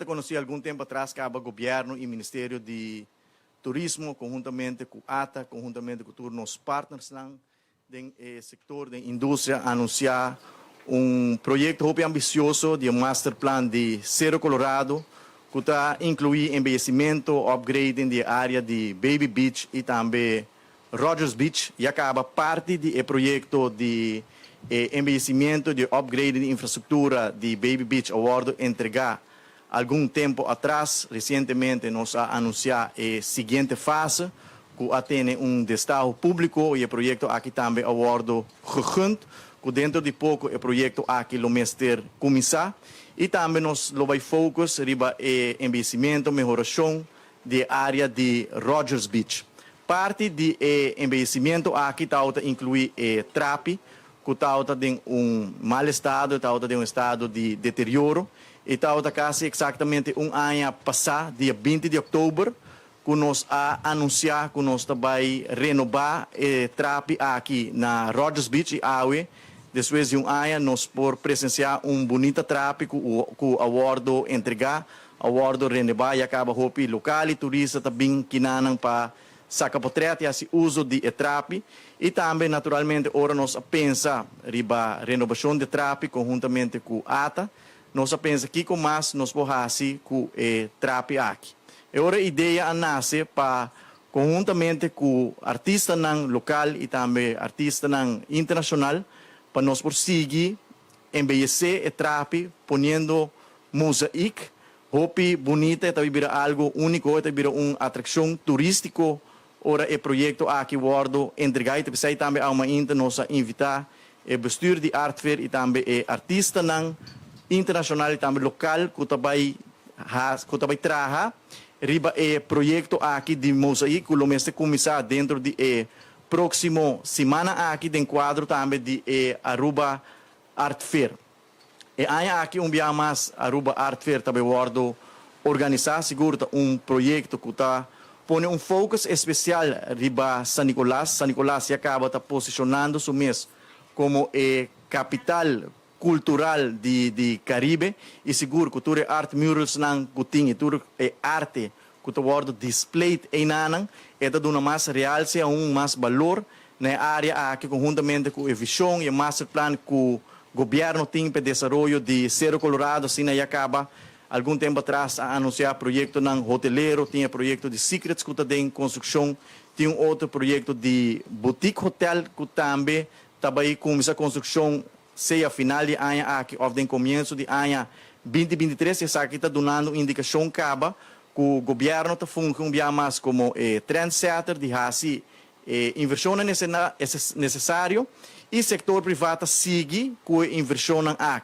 Ta conoci, algun tempo atras caba gobierno y Ministerio di Turismo, conhuntamente cu ATA, conhuntamente cu tur nos partners den sector di industria, a anuncia un proyecto hopi ambicioso di un masterplan di Sero Colorado, cu ta inclui embeyecimento, upgrading di area di Baby Beach y tambe Rogers Beach. Y a caba parti di proyecto di embeyecimento, di upgrading di infrastructura di Baby Beach a wordo entrega algun tempo atras. Recientemente nos a anuncia e siguiente fase, cu a tene un destaho publico y e proyecto aki tambe a wordo gegund, cu dentro di poco e proyecto aki lo mester cuminsa. Y tambe nos lo bay focus riba e embeyecimento, mehoracion di area di Rogers Beach. Parti di e embeyecimento aki ta inclui e trapi, cu ta den un mal estado, ta den un estado di deterioro, y ta casi exactamente un aña pasa, dia 20 di october, cu nos a anuncia cu nos ta bay renoba e trapi aki na Rogers Beach. Y awe, despues di un aña, nos por presencia un bunita trapi cu a wordo entrega, a wordo renoba, y a caba hopi local y turista ta bin akinan pa saca portret y haci uso di trapi. Y tambe, naturalmente, ora nos a pensa riba renobacion di trapi conhuntamente cu ATA, nos a pensa kico mas nos por haci cu e trapi aki. E ora idea a nace pa conhuntamente cu artistanan local y tambe artistanan internacional pa nos por sigui embeyece e trapi poniendo mosaic hopi bunita. Ta bira algo unico, ta bira un atraccion turistico ora e proyecto aki wordo entrega. Y pesey tambe ainda nos a invita e bestuur di Art Fair y tambe e artistanan internacional y tambe local cu ta bay traha riba e proyecto aki di mosaic, cu lo mester cuminsa dentro di e proximo siman aki, den cuadro tambe di e Aruba Art Fair. E aña aki un biaha mas Aruba Art Fair tambe a wordo organisa. Sigur un proyecto cu ta pone un focus especial riba San Nicolas. San Nicolas a caba ta posicionando su mes como e capital cultural di Caribe y sigur cu tur art murals nan cu tin y tur e arte cu ta wordo displayed einan, e ta duna mas realce, un mas balor na area aki, conhuntamente cu e vision y e master plan cu gobierno tin pa desaroyo di Sero Colorado. Asina a caba algun tempo atras a anuncia proyectonan hotelero, tin proyecto di Secrets cu ta den construccion, tin un otro proyecto di boutique hotel cu tambe ta bay cuminsa construccion sea final di aña aki of den comienso di aña 2023. Esaki ta dunando indicacion caba cu gobierno ta fungi un biaha mas como trendsetter di haci inversion necesario y sector priva ta sigui cu inversion aki.